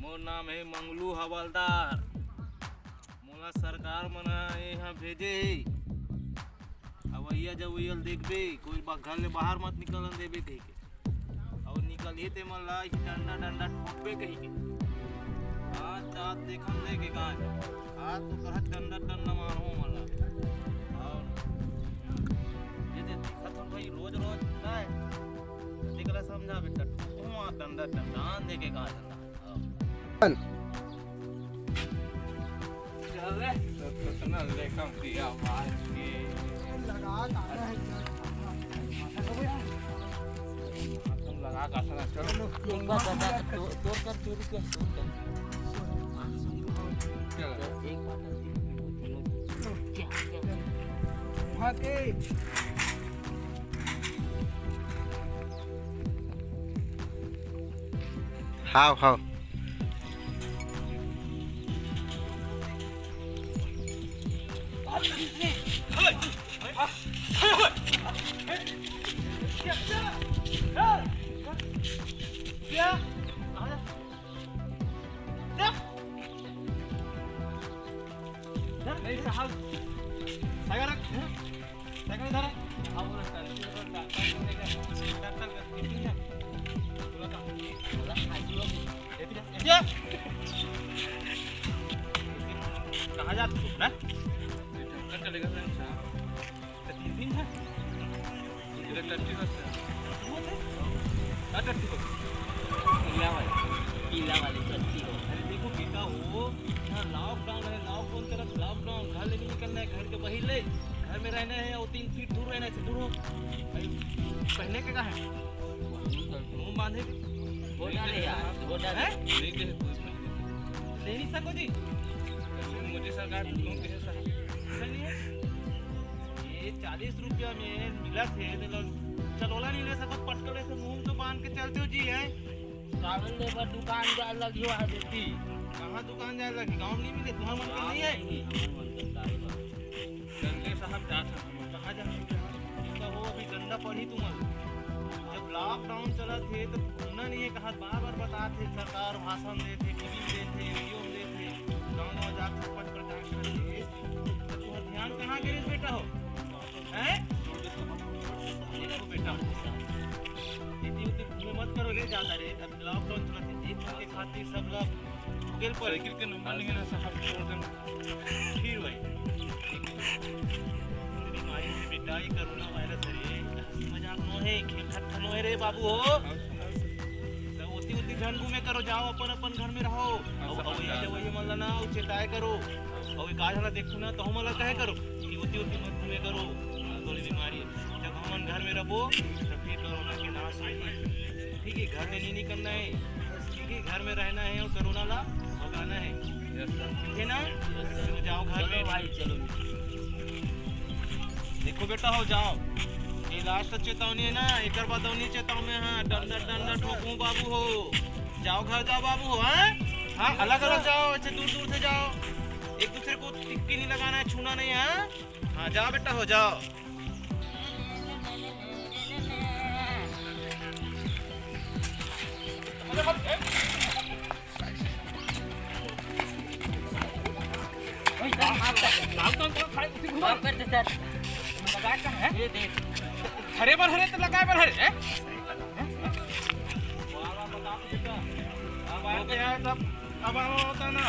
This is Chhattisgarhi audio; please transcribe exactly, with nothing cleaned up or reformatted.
मोर नाम हे मंगलू हवलदार। मोला सरकार मन ह यहाँ भेजे हे। अवइया जवइया ल देखबे, कोई बा-, घर ले बाहर मत निकलन देबे कहिके। अउ निकलही ते मन ला ही डंडा डंडा ठोकबे कहिके। आज, आज देखन दे के का हे। आज तो तोर डंडा डंडा मारहूँ मन ला। अउ ये दे देखत हन भाई, रोज रोज ना हे। तेकला समझा बेटा, ठोकहूँ आज डंडा डंडा, आन दे के का हे। चल रे, तो कितना लेखम दिया मार के। तुम लगा का था ना, चलो। एक बात बता, तो, तोर कर चोरी के, तोर कर। चलो। एक बात बता, क्या, क्या? वहाँ के हाव, हाव। नहीं साहब, सागर रख। साइकिल इधर है। हाँ, वो रखता है। साइकिल इधर है। बोला था। ये कहाँ जा तू, हैं? ये जंगल चलेगा, सर। तो तीन दिन है। इधर टट्टी बस है। क्या टट्टी बस? पीला वाली, पीला वाली टट्टी हो। अरे देखो बेटा, वो यहाँ लॉकडाउन है, लॉकडाउन चला, लॉकडाउन, घर ले नहीं निकलना है, घर के बाहर ले, घर में रहना है और तीन फीट दूर रहना है, दूर हो। भाई, पहने के का है? मुंह बांधे के? वो डाले यार, वो डाले। हैं? नहीं दे कोई पहने। ले नहीं सको जी? मोदी सरकार तुम कैसे सर? ऐसा नहीं है। ये चालीस रुपया में मिला थे, मतलब, चलोला नहीं ले सको, पटकले से मुंह तो बांध के चलते हो जी, हैं? कागज लेबर दुकान जाए लगी वहाँ देती। कहाँ दुकान जाए लगी? गाँव नहीं मिले, तुम्हारा मन कर नहीं है? नहीं, हमारे मन करता है बस। गंदे साहब जात हन। कहाँ जात हन? इनका वो अभी डंडा पड़ी तुम्हारा। जब लॉकडाउन चला थे तो घूमना नहीं है, कहा बार बार बता थे, सरकार भाषण दे थे, टीवी में दे थे, रेडियो में दे थे, गाँव गाँव जाकर सरपंच प्रचार करते थे। तो तुम्हारा ध्यान कहाँ गिरे बेटा हो? हैं? देखो बेटा, इतनी उतनी घूमे मत करो रे ज्यादा रे। अब लॉकडाउन चला थे, एक दिन के खातिर सब लोग गेल पर। साइकिल के नंबर नहीं है ना साहब, छोड़ देना। फिर भाई, बीमारी में बेटा, ये कोरोना वायरस है रे, हंसी मजाक नो है, खेल खात नो है रे बाबू हो। तो उतनी उतनी झन घूमे करो, जाओ अपन अपन घर में रहो। अब, अब ये जब वही मन ला ना, वो चेताए करो। और एक आज ना देखो ना, तो हम अलग कहे करो कि उतनी उतनी मत घूमे करो, कोई बीमारी। जब हमन घर में रहो, तो फिर कोरोना के नाश होगी। ठीक है, घर में नहीं निकलना है, ठीक है, घर में रहना है और कोरोना ला भगाना है। Yes sir. ठीक है ना? तो जाओ घर चलो में। भाई, चलो। देखो बेटा हो, जाओ। ये लास्ट चेतावनी है ना, एक बार दौनी चेतावनी है, हाँ, डंडा, डंडा ठोकूं बाबू हो। जाओ घर जाओ बाबू हो, हाँ? हाँ, अलग अलग जाओ, ऐसे दूर दूर से जाओ। एक दूसरे को टिक्की नहीं लगाना है, छूना नहीं है, हाँ? हाँ, जाओ बेटा हो, जाओ। हरे बर हरे तो लगाए बर हरे, हैं? अब आते हैं सब, अब आवा होता ना।